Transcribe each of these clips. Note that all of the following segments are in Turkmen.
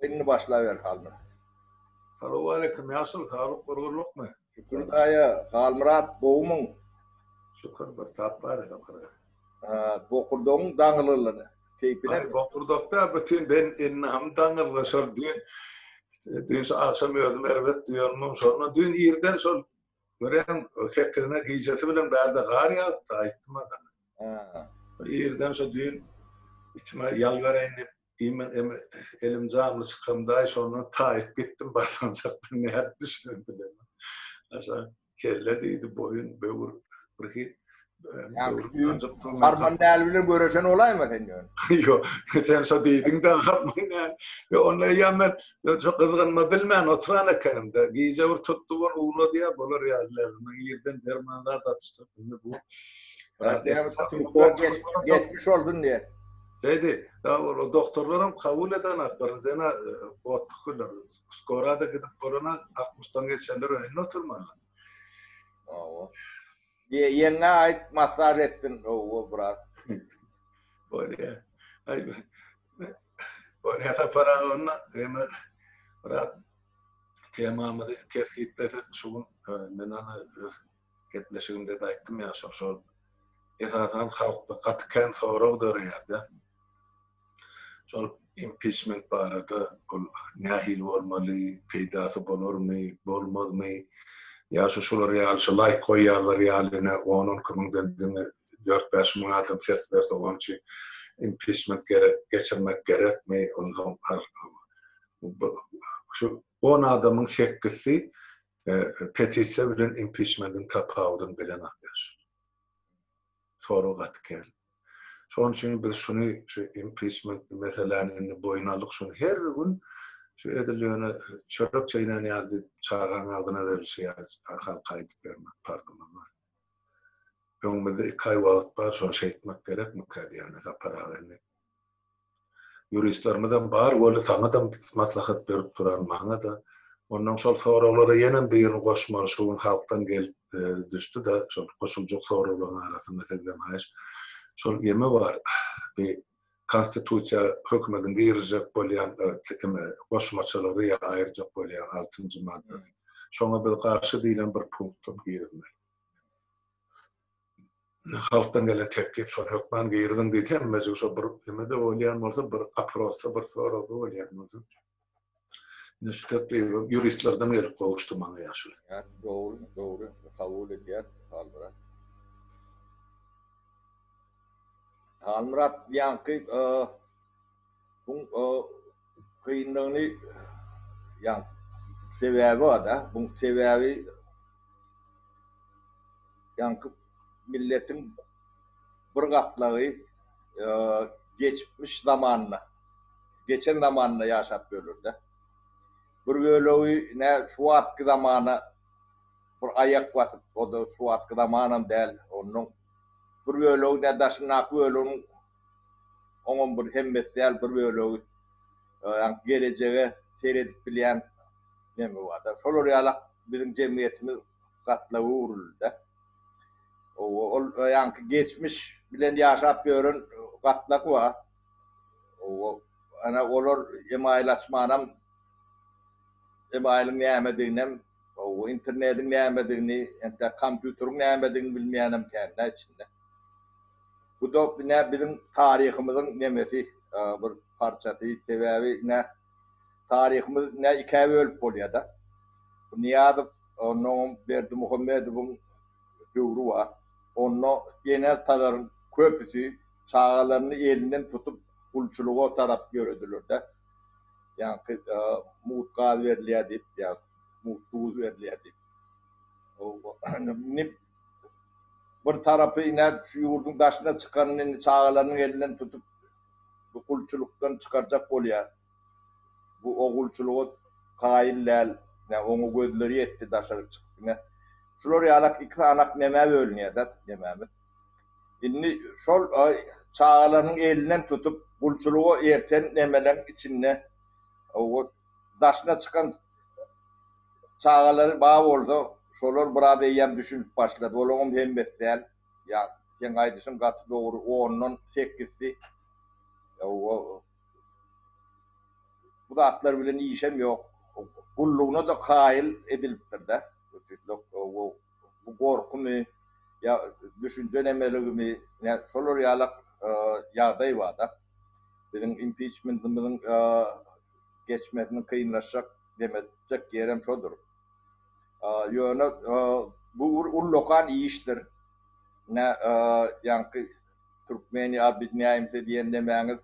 Indi başlaber Halmyrat. Salowaleýkim ýaşuly saglyk gurgunlykmy? Şükür daýa, Halmyrat gowumyň? Şükür bir tap bar şükür. Ha, bokurdagyň daňylgylyny, keýpine. Aý bokurdakda bütin ben endam daňylgy şol düýn düýn şu agşam özüm erbet duýanymam şonda düýn irden şol görýäň sekizine gijesi bilen bärde gar ýagypdy aýtdym-a saňa. Ha. Irden şo düýn içime ýal bereýin diýip Iýmän eme elim jamly çykamdaý şondan taýyp gitdim basgançakdan nädip düşerin bilemok. Aşa kelle diýdi boýun böwür bir hil böwür Harman däli bilen göreşen bolaýma sen ýöne. Ýok sen şo diýdiň-de harman däli. Ýok onda eýýäm men şo gyzgynma bilmän oturan ekenimde. Gije bir tutdy bol uwlady ýa bolar ýaly däl. Irden derman zat atyşdyryp indi bu Geçmiş bolsun diýe. Şeýdi, ol doktorlaram kabul edenak, birinjiden-ä otlyk bilen, skora-da gidip bolana altmyşdan geçenler öýünde oturmaly. Hawa. Ýeňňä aýt, massaž etsin, hawa, biraz. Bolýa. Aý, bolýa Sapar aga, onda eme biraz temamyzy kesgitlesek şu gün men ony öz gepleşigimde-de aýtdym ýa şol şol esasan halkda gaty kän sorag döreýär-de. Şol impiçment barada ol nähili bolmaly, peýdasy bolarmy, bolmazmy, ýa şu şular ýaly şu laýk goýýanlar ýaly ine on-on iki müňden diňe dört-bäş müň adam ses berse onuň üçin impiçment gerek, geçirmek gerekmi, onsoň şu on adamyň sekizsi Petisiýa bilen impiçmentiň tapawudyny bilenok ýaş. Sorag gaty kän. Şonuň üçin biz şuny şu impiçment meseläni indi boýun aldyk şuny her gün şu edil ýöne çörek çeýnän ýaly bir çagaň agzyna berilşi ýaly halka aýdyp bermek parzymyz bar. Öňümizde iki aý wagt bar şony şeýtmek gerekmikä diýýän Sapar aga indi. Ýuristlerimizem bar weli saňadam maslahat berip duran maňada. Ondan şol soraglara ýenem birini goşmaly şu gün halkdan gelip düşdi-de şol goşuljak soraglaryň arasynda sizden haýyş. Şol ýeme bar bi konstitusiýa hökümediň girizjek bolýan eme goşmaçalary ýa aýyrjak bolýan altynjy maddasy. Şoňa biz garşy diýlen bir punktam girizmeli. Halkdan gelen teklip şony hökman giriziň diýdi. Hemmejik şo bir neme-de bolýan bolsa, bir oprosda, bir soragda bolýan bolsa. Ine şu teklip ýuristlerden gelip gowuşdy maňa ýaşuly. Ýa dogry, dogry kabul edýäs Halmyrat. Halmyrat ýaňky buň kynlygyny ýaňky sebäbi bar-da, buň sebäbi ýaňky milletiň bir gatlagy geçmiş zamanda, geçen zamanda ýaşap ýörler-de. Bir bölegi nä şu wagtky zamana bir aýak basyp, o-da şu wagtky zamanam däl, onuň bir bölegi nä daşyndaky böleginiň oňam bir hemmesi däl, bir bölegi ýaňky gelejege seredip bilýän neme bar-da. Şolar ýalak biziň jemgyýetimiz gatlaga öwrüldi-de. Ol ýaňky geçmiş bilen ýaşap ýören gatlak bar. Ana olar email açmanam emailiň nämediginem, internetiň nämedigini, entek kompýuteriň nämedigini bilmeýänem kän-dä içinde. Bu-da ine biziň taryhymyzyň nemesi bir parçasy. Sebäbi ine taryhymyz ine ikä bölüp bolýar-da. Nyýazow onnoňam Berdimuhamedowyň döwri bar. Onda ene-atalaryň köpüsi çagalaryny elinden tutup gulçulyga tarap ýörediler-de. Ýaňky mugt gaz berilýär diýip, ýa mugt duz berilýär diýip. Indi bir tarapy ine şu ýurduň daşyna çykanyny indi çagalarynyň elinden tutup bu gulçulykdan çykarjak bolýar. Bu ogulçylyga kaýyl däl, ine oňa gözleri ýetdi daşary çykyp ine. Şular ýalak iki sanak nemä bölünýär-de nemämiz. Indi şol çagalarynyň elinden tutup gulçulyga erten nemeleň içinde daşyna çykan çagalary bar bolsa şolar biraz eýýäm düşünip başlady. Olaňam hemmesi däl. Ýa seň aýdyşyň gaty dogry ondan sekizsi. Bu. zatlar bilen işem ýok. Gullugyna-da kaýyl edilipdir-de. Bu gorkumy ýa düşünje nemeligimi, şolar ýalak ýagdaý bar-da. Biziň impiçmentimiziň geçmesiniň kynlaşjak demetjek ýerem şodur. Ýöne bu bir ullakan işdir. Ine, ýaňky Türkmeniýa obýedinýaýmse diýen nemäňiz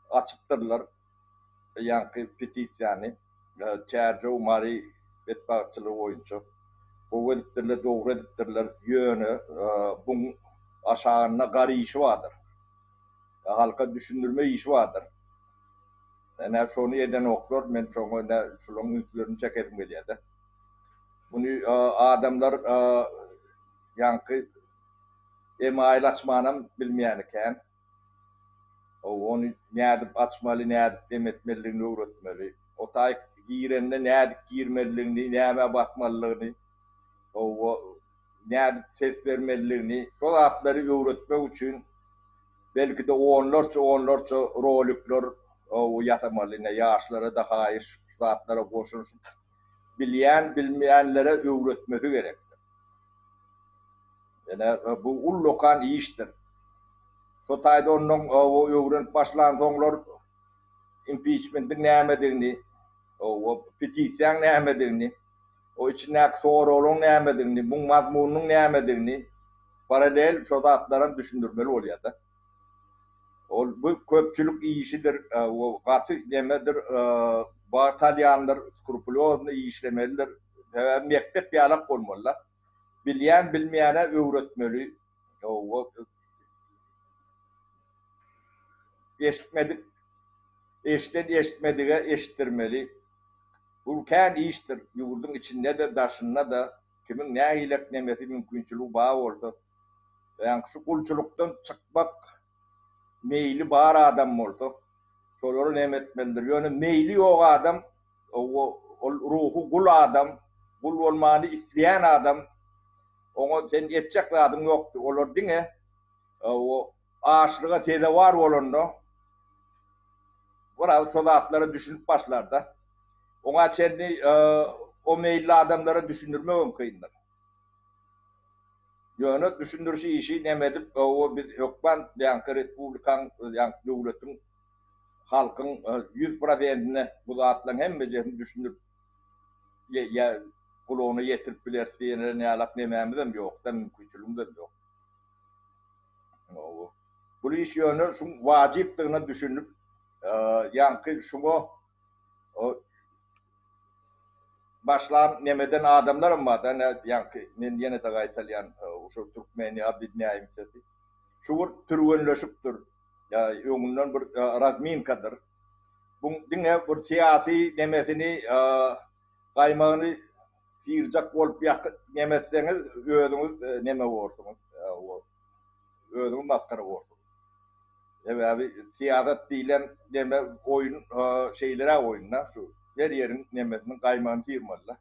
açypdyrlar ýaňky petisiýany Çärjew, Mary betbagtçylygy boýunça. Gowy edipdirler, dogry edipdirler. Ýöne buň aşagynda gar işi bardyr. Halka düşündirme işi bardyr. Ine şony edenoklar, men şoňa ine şularyň ünslerini çekesim gelýär-de. Muny adamlar ýaňky email açmanam bilmeýäni kän. Ony nädip açmaly, nädip dem etmelidigini öwretmeli. O taýyk girende nädip girmelidigini, nämä basmalydygyny, nädip ses bermelidigini, şo zatlary öwretmek üçin Belki-de onlarça-onlarça rolikler ýasamaly ine ýaşlara-da haýyş şu zatlara goşulyşyp bilýän bilmeýänlere öwretmesi gerekdir. Ine bu ullakan işdir. Şo taýda ondan öwrenip başlansoňlar impiçmentiň nämedigini, petisiýaň nämedigini, o içindäki soraglaryň nämedigini, muň mazmunynyň nämedigini paralel şo zatlaram düşündirmeli bolýar-da. Ol bu köpçülik işidir, gaty nemedir, wagt alýandyr, skrupulýozny işlemelidir. Sebäbi mekdep ýalak bolmaly-da. Bilýän bilmeýäne öwretmeli. Eşitmedik, eşiden eşitmedige eşitdirmeli. Bu kän işdir, ýurduň içinde-de, daşynda-da kimiň nähilek nemesi mümkinçiligi bar bolsa, ýaňky şu gulçulykdan çykmak meýli bar adam bolsa, şolary neme etmelidir. Ýöne meýli ýok adam, ol ruhy gul adam, gul bolmany isleýän adam, oňa sen etjek zadyň ýokdur. Olar diňe açlyga sezewar bolanda, biraz şo zatlara düşünip başlarda. Oňa çenli o meýilli adamlara düşündirmegem kyndyr. Ýöne düşündiriş işi neme edip, o biz hökman ýaňky respublikaň, ýaňky döwletiň, halkyň ýüz prosentine bu zatlaryň hemmejesini düşündirip ýa gulagyna ýetirip bileris diýen ýalak nemämizem ýok-da, mümkinçiligimizem ýok. Bu iş ýöne şuň wajypdygyna düşünip, ýaňky şuňa başlan nemeden adamlaram bar-da, ine, ýaňky men ýene-de gaýtalýan, şo Türkmeni obýedinýaýmsesi. Şu bir türgenleşikdir, öňünden bir razminkadyr. Bu diňe bir syýasy nemesini gaýmagyny syrjak bolup ýakyp neme etseňiz özüňiz neme borsuňyz özüňiz masgara borsuňyz. Sebäbi syýasat diýlen neme oýun şeýleräk oýun-da şu her ýeriň nemesiniň gaýmagyny syrmaly-da.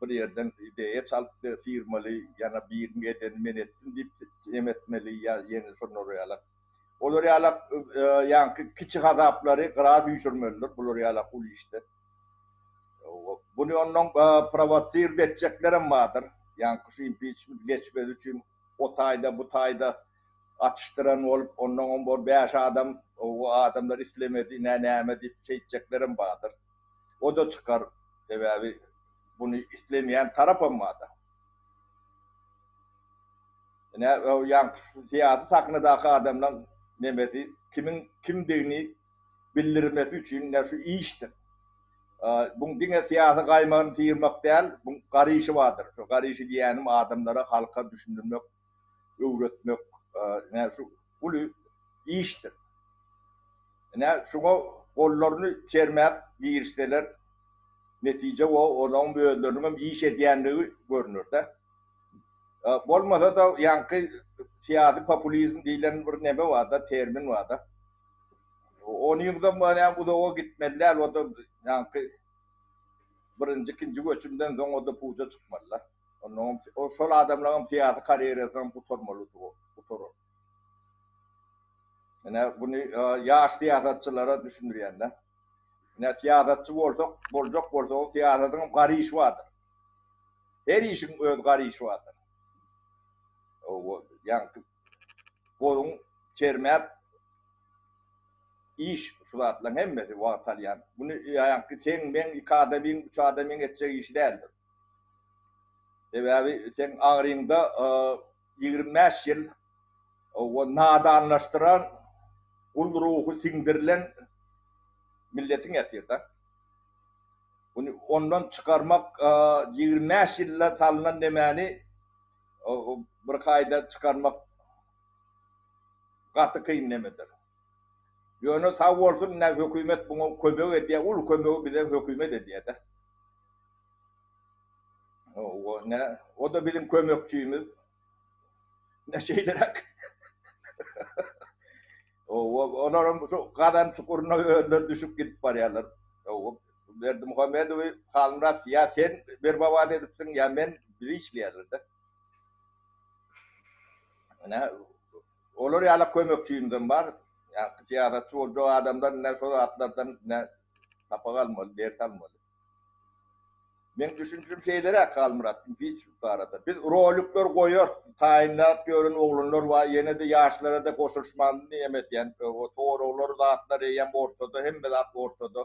Bir ýerden ideýa çalyp syrmaly, ýa-da biriniň edenini men etdim diýip neme etmeli ýa ýene şolar ýaly. Olar ýalak ýaňky kiçi hasaplary gyra süýşürmelidir bular ýalak uly işde. Buny onnoň prowosird etjeklerem bardyr. Ýaňky şu impiçment geçmesi üçin o taýda bu taýda atyşdyran bolup onnoňam bor bäş adam o adamlar islemedi nä näme diýip şeýtjeklerem bardyr. O-da çykar sebäbi buny islemeýän tarapam barda. Ine, ýaňky şu syýasy sahnadaky adamlaň nemesi kimiň kimdigini bildirmesi üçin ine şu işdir. Buň diňe syýasy gaýmagyny syrmak däl, buň gar işi bardyr. Şo gar işi diýýänim adamlara, halka düşündirmek, öwretmek, ine şu uly işdir. Ine şuňa gollaryny çermäp girişseler, netije olaryň özleriniňem iş edýändigi görner-de. Bolmasa-da ýaňky syýasy populizm diýlen bir neme bar-da, termin bar-da. Onyňdam näme uzaga gitmeli däl, o-da ýaňky birinji, ikinji göçümden soň o-da puja çykmaly-da. Onnoňam şol adamlaryňam syýasy karýerasynyň gutarmaly, gutarar. Ine, buny ýaş syýasatçylara düşündirýän-de. Ine syýasatçy bolsak, boljak bolsaňyz syýasatyň gara işi bardyr. Her işiň öz gara işi bardyr. Owa, ýaňky goluň çermäp iş şu zatlaryň hemmesi wagt alýan. Muny ýaňky seň, meň, iki adamyň, üç adamyň etjek işi däldir. Sebäbi seň aňryňda 25 ýyl owa nadanlaşdyran, gul ruhy siňdirilen milletiň ýatyr-da. Muny ondan çykarmak 25 ýylda salnan nemäni bir kaýda çykarmak gaty kyn nemedir. Ýöne sag bolsun ine hökümet muňa kömek edýär, uly kömegi bize hökümet edýär-de. O ne, o da biziň kömekçimiz. Ne şeýleräk. O olaryň şu gazan çukuryna özleri düşüp gidip barýarlar. O Berdimuhamedowy Halmyrat ýa sen berbabat edipsiň ýa men bizi işleýärler-de. Ine olar ýaly kömekçimizem bar. Ýa syýasatçy boljak adamlar ine şo zatlardan ine sapak almaly, ders almaly. Meň düşünjim şeýleräk Halmyrat impiçment barada. Biz rolikler goýarys, taýynlap ýören oglanlar bar, ýene-de ýaşlara-da goşulyşmany neme edýän, o soraglar zatlar eýýäm ortada, hemme zat ortada.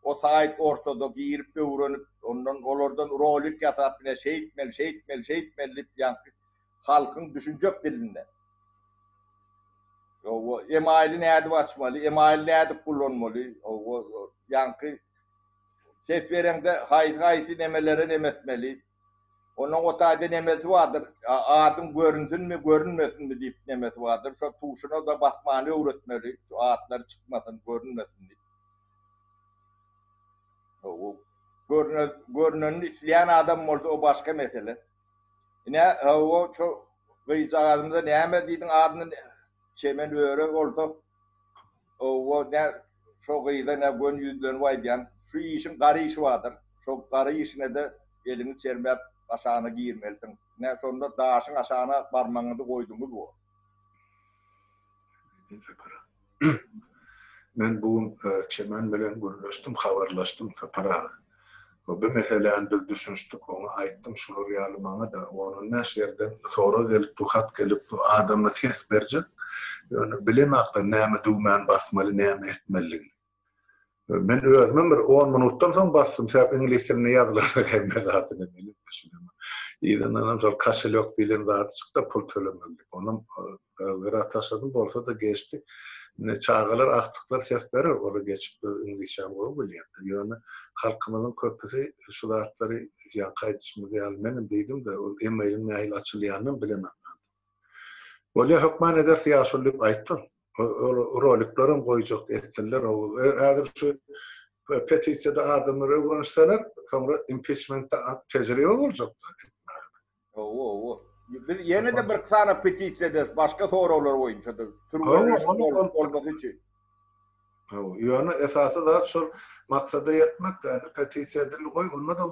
O saýt ortada, girip öwrenip, ondan olardan rolik ýasap ine şeýtmeli, şeýtmeli, şeýtmeli diýip ýaňky halkyň düşünjek dilinde. Owa, emaýly nädip açmaly, emaýly nädip ulanmaly, owa, ýaňky Ses bereňde haýsy-haýsy nemelere neme etmeli? Onuň o taýda nemesi bardyr, adyň görünsinmi, görünmesinmi diýip nemesi bardyr. Şo tuşuna-da basmany öwretmeli, şu atlary çykmasyn, görünmesin diýip. Görüne, görünenini isleýän adam bolsa o başga mesele. Ine, hawa, şo gyzjagazymyza näme diýdiň adyny Çemen Öre bolsa, Owo nä şo gyza nä göni ýüzlenip aýdýan, şu işiň gara işi bardyr, şo gara işine-de eliňi çermäp aşagyna girmelisiň. Nä şonda daşyň aşagyna barmagyňyzy goýduňyz bo. Sapar aga. Men bu gün Çemen bilen gürleşdim, habarlaşdym Sapar aga. Bu meseläni biz düşünişdik, oňa aýtdym, şular ýaly maňa-da on-on bäş ýerden sorag gelip dur, hat gelip dur, adamlar ses berjek, ýöne bilenaklar näme düwmäni basmaly, näme etmelidigini. Men özümem bir on minutdan soň basdym, sebäp iňlis dilinde ýazylanok hemme zadyny menem düşünemok. Yzyndanam şol koşelýok diýlen zady çykdy, pul tölemeli. Onam Biraz taşladym bolsa-da geçdi. Indi çagalar, agtyklar ses berer, olar geçip iňlisçäni gowy bilýärler. Ýöne halkymyzyň köpüsi şu zatlary ýaňky aýdyşymyz ýaly menem diýdim-de, ol emailiň nähili açylýanynam bilemok. Bolýa hökman ederis ýaşuly diýip aýtdym. Ol roliklerem goýjak etsinler. Häzir şu petisiýada adamlar öwrenişseler, soňra impiçmentde tejribe boljakda etmäge. Hawa, hawa. Biz ýene-de bir sany petisiýa ederis başga soraglar boýunça-da. Türgenleşik bolmasy üçin. Hawa, ýöne esasy zat şol maksada ýetmek däl. Petisiýa edildi goý, onda-da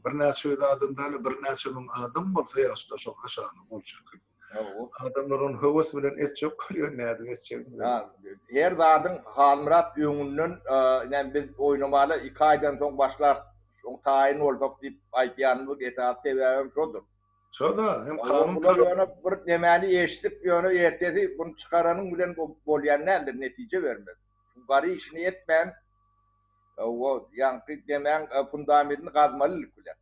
birnäçe ýüz adam däl, birnäçe müň adam bolsa ýagşy-da şoň aşagyna gol çekip. Hawa. Adamlar ony höwes bilen etjek bolýar, nädip etjegini bilmän. Her zadyň Halmyrat öňünden, ine biz oýnamaly iki aýdan soň başlarys. Şoň taýyn bolsak diýip aýdýanymyzyň esasy sebäbem şodur. Şo-da, hem kanun Bular ýöne bir nemäni eşidip, ýöne ertesi buny çykaranyň bilen bu bolýan däldir, netije bermez. Şu gary işini etmän, o ýaňky nemäň fundamentini gazmaly ilki bilen.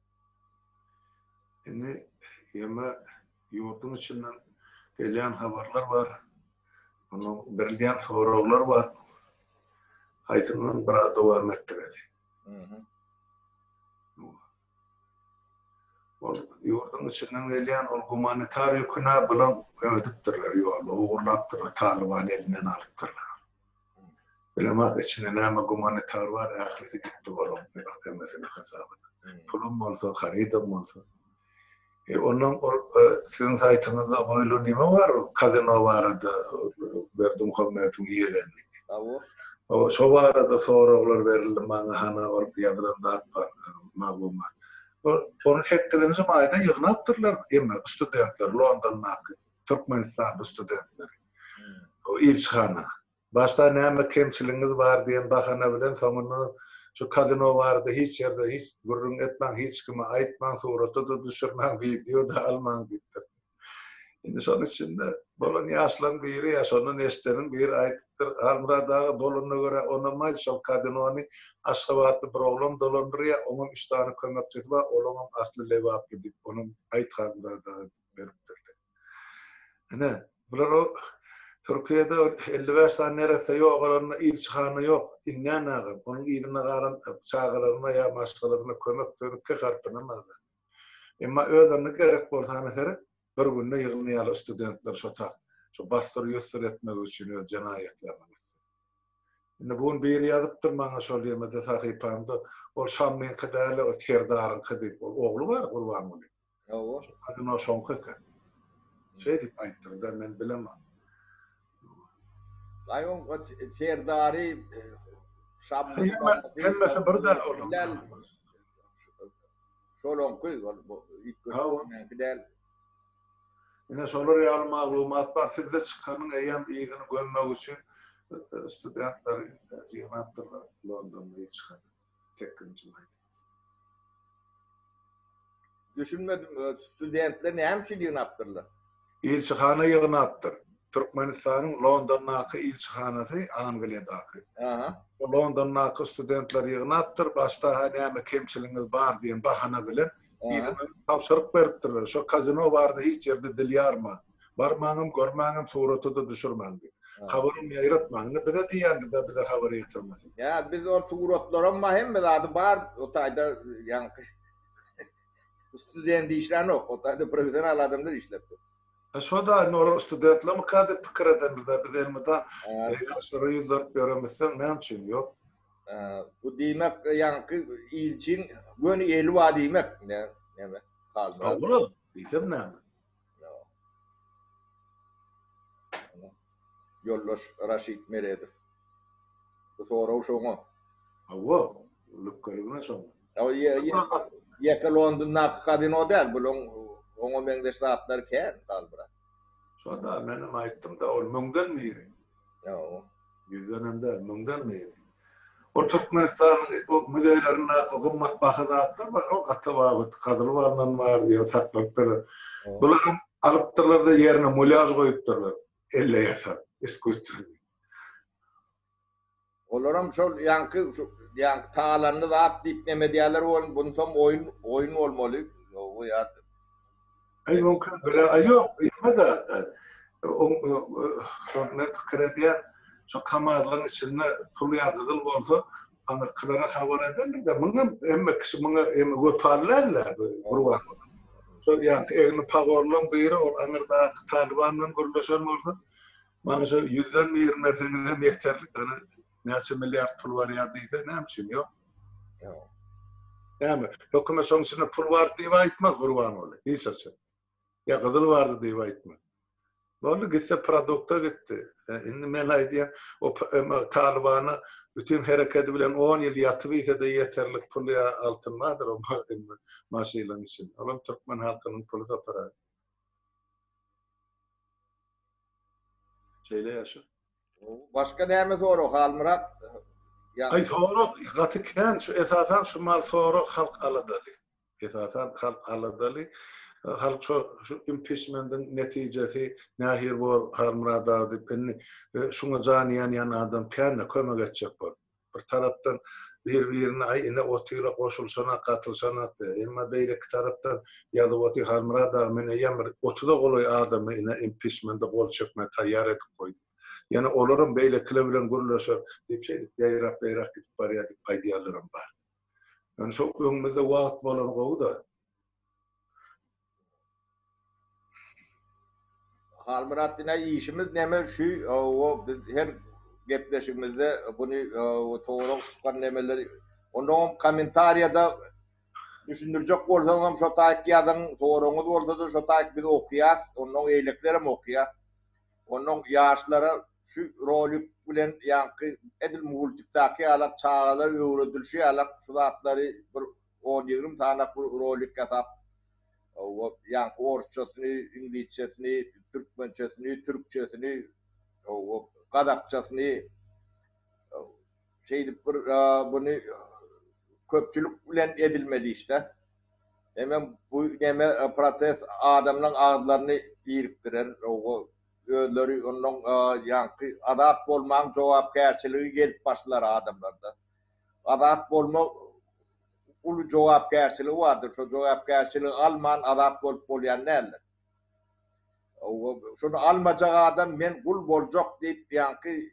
Indi ýeme ýurduň içinden gelýän habarlar bar. Onuň berilýän soraglar bar. Haýsyndan biraz dowam etdireli. Ol ýurduň içinden gelýän ol gumanitar ýüküni bulam ödüpdirler ýolda, ogurlapdyrlar, Talyban elinden alypdyrlar. Bilemok içinde näme gumanitar bar, ählisi gitdi olaň hemmesiniň hasabyna. Pulam bolsa, harydam bolsa. E, ondan ol e, siziň saýtyňyzda goýlan nime bar, kazino barada Berdimuhamedowyň ýegeni. Hawa. O şo barada soraglar berildi maňa, hana ol ýazylan zat bar, maglumat. Ol ony 8-nji maýda ýygnapdyrlar, emme studentler Londondaky Türkmenistanly studentleri. O ilçihana. Başda näme kemçiligiňiz bar diýen bahana bilen soňunda Şu kazino barada hiç ýerde hiç gürrüň etmäň, hiç kime aýtmaň, surata-da düşürmäň, wideo-da almaň diýipdir. Indi şonuň içinde bolan ýaşlaryň biri ýa şondan eşideniň biri aýdypdyr, Halmyrat aga bolanyna görä onam aýt, şol kazinony Aşgabatda bir oglan dolandyrýar, oňam üç sany kömekçisi bar, olaňam asly lebaply diýip, onam aýt Halmyrat aga diýip beripdirler. Ine, bular o Türkiýede 55 sany neresse ýogalanda ilçihana ýok, inňän agam, onuň yzynda galan çagalaryna ýa maşgalasyna kömek sözi k harpynam aga. Emma özlerine gerek bolsa hany seret, bir günde ýygnýarlar studentleri şo tak, şo bassyr-ýussur etmek üçin öz jenaýatlarynyň üstüne. Indi bu gün biri ýazypdyr maňa şol ýemede sahypamda, ol Şamlyňky däl-de, o Serdaryňky diýip, ol ogly bar Gurbangulyň. Hawa. Şo gadymy şoňky eken. Şeý diýip aýtdyr-da, men bilemok. Aý oň Serdary Şamly Hemmesi bir däl olaň. Şolaňky ol üýtgeşik däl. Ine şolar ýaly maglumat bar. Sizde çykanyň eýýäm yzyny gömmek üçin studentleri ýygnapdyrlar Londonda ilçihana sekizinji maýda. Düşünmedim, studentler näme üçin ýygnapdyrlar? Ilçihana ýygnapdyr. Türkmenistanyň Londondaky ilçihanasy Angliýadaky. Aha. Londondaky studentler ýygnapdyr, başda-ha näme kemçiligiňiz bar diýen bahana bilen yzyna tabşyryk beripdirler. Şo kazino barada hiç ýerde dil ýarmaň. Barmaňam, görmäňem, surata-da düşürmäň diýip. Habaram ýaýratmaň. Indi bize diýýändir-dä, bize habar ýetirmesin. Ýa biz ol suratlaram bar, hemme zady bar, o taýda ýaňky student işlänok, o taýda professional adamlar işläp dur. E şo-da indi olar studentlermika diýip pikir edendir-dä, biz elmydam ýaşlara ýüzlenip ýöremizsoň näme üçin ýok. Bu diýmek ýaňky ilçiň göni eli bar diýmek, näme, Halmyrat. Hawa, diýsem näme. Ýoldaş Raşid Meredow. Bu sorag şoňa. Hawa, lükgeligine şoňa. Ýeke Londondaky kazino däl, bulaň oňa meňzeş zatlary kän, Halmyrat. Şo-da, menem aýtdym-da, ol müňden biri. Hawa. Ýüzdenem däl, müňden biri. Ol Türkmenistanyň muzeýlerindäki gymmatbaha zatlar bar, ol ata-baba gazylyp alnan bar, ýa saklanyp gelen. Bularam alypdyrlar-da ýerine mulýaž goýupdyrlar, elle ýasap, iskusstwennyý. Olaram şol ýaňky şu ýaňky talanly zat diýip neme edýärler welin, bunsam oýun oýun bolmaly. Ýoga ýa. Aý mümkin bile aý ýok ýene-de şol men pikir edýän şo kamazlaryň içinde pul ýa gyzyl bolsa aňyrkylara habar edendir-de muňam hemme kişi muňa eme wepaly däl-dä bu Gurbanguly. Şol ýaňky egni pagorlaň biri ol aňyrdaky talyban bilen gürleşen bolsa maňa şo ýüzden birini berseňizem ýeterlik ana näçe milliard pul barýar diýse näme üçin ýok. Ýok. Näme, hökümet şoň içinde pul bardy diýip aýtmaz Gurbanguly, hiç haçan. Ýa gyzyl bardy diýip aýtmaz. Boldy, gitse produkta gitdi. E, indi men aýdýan, o Talybana bütin hereketi bilen 10 ýyl ýatyp iýse-de ýeterlik pul ýa altyn bardyr o maşylaň içinde. Olam türkmen halkynyň puly Sapar aga. Şeýle ýaşa. Başga näme sorag Halmyrat? Aý sorag gaty kän şu esasan şu mal sorag halk aladaly. Esasan halk aladaly. Halk şu şu impiçmentiň netijesi nähili bor Halmyrat aga diýip indi şuňa jany ýanýan adam kände kömek etjek bolup. Bir tarapdan bir-birine aý ine otyra goşulşanak gatylyşanak diýýär. Emma beýleki tarapdan ýazyp otyr Halmyrat aga men eýýäm bir otuza golaý adamy ine impiçmende gol çekmä taýýar edip goýdum. Ýene olaram beýlekiler bilen gürleşer diýip şeýdip ýaýrap-ýaýrap gidip barýar diýip aýdýanlaram bar. Ýöne şo öňümizde wagt bolany gowy-da. Halmyrat ine işimiz neme şu o biz her gepleşigimizde buny sorag çykan nemeleri onnoňam kommentariýada düşündirjek bolsaňyzam şo taýyk ýazyň soragyňyz bolsada şo taýyk biz okýas onnoň eýlekilerem okýa onnoň ýaşlara şu rolik bilen ýaňky edil multikdaky ýalak çagalar öwredilşi ýalak şu zatlary bir on-ýigrim sanak bir rolik ýasap, ýaňky orsçasyny, iňlisçesini, türkmençesini, türkçesini, gazakçasyny şeýdip bir buny. köpçülik bilen edilmeli işde. Hemem bu neme proses adamlaň agyzlaryny birikdirer. Özleri ondan ýaňky azat bolmaň jogapkärçiligi gelip başlar adamlarda. Azat bolma uly jogapkärçiligi bardyr. Şo jogapkärçiligi alman azat bolup bolýan däldir. Şuny almajak adam men gul boljak diýip ýaňky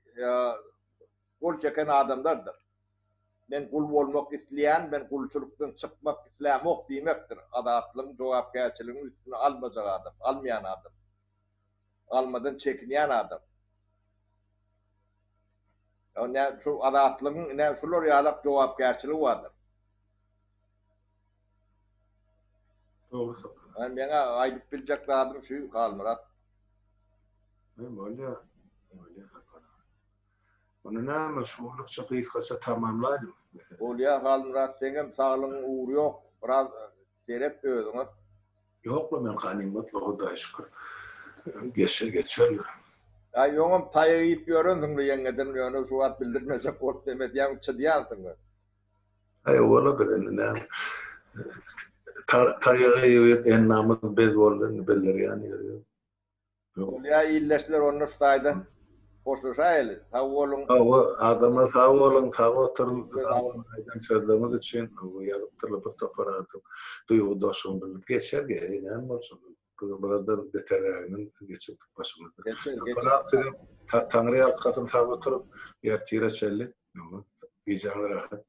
gol çeken adamlardyr. Men gul bolmak isleýän, men gulçulykdan çykmak islämok diýmekdir. Azatlygyň jogapkärçiliginiň üstüne almajak adam, almaýan adam. Almadan çekinýän adam. Ýa şu azatlygyň ine şular ýalak jogapkärçiligi bardyr. Dogry Sapar. Ýa meňä aýdyp biljek zadym şu Halmyrat. Men bolýa. Bolýa Sapar. Ony näme şu günlükçe gysgaça tamamlaýlyň mesele. Bolýa Halmyrat seňem saglygyň ugry ýok biraz seret özüňe. Ýokla men ganymatla Hudaýa şükür. Geçer geçer. Aý öňem taýak iýip ýörensiňle ýeňňeden ýöne şu wagt bildirmejek bolup neme edýäň çydýansyň. Aý ola biz indi näme. Taýak iýip endamyz bez boldy indi bildirýän ýeri ýok. Bolýa ildeşler onda şu taýda hoşlaşaýaly. Sag boluň. Hawa adamlar sag boluň sag oturyň sag boluň aýdan sözleriňiz üçin ýazypdyrlar bir topar adam duýgudaşlygyny bildirip geçer geý näme bolsun biz bulardan beterrägini geçirdik başymyzdan. Geçer geçer. Taňry ýalkasyn sag oturyp ertire çenli gijäňiz rahat.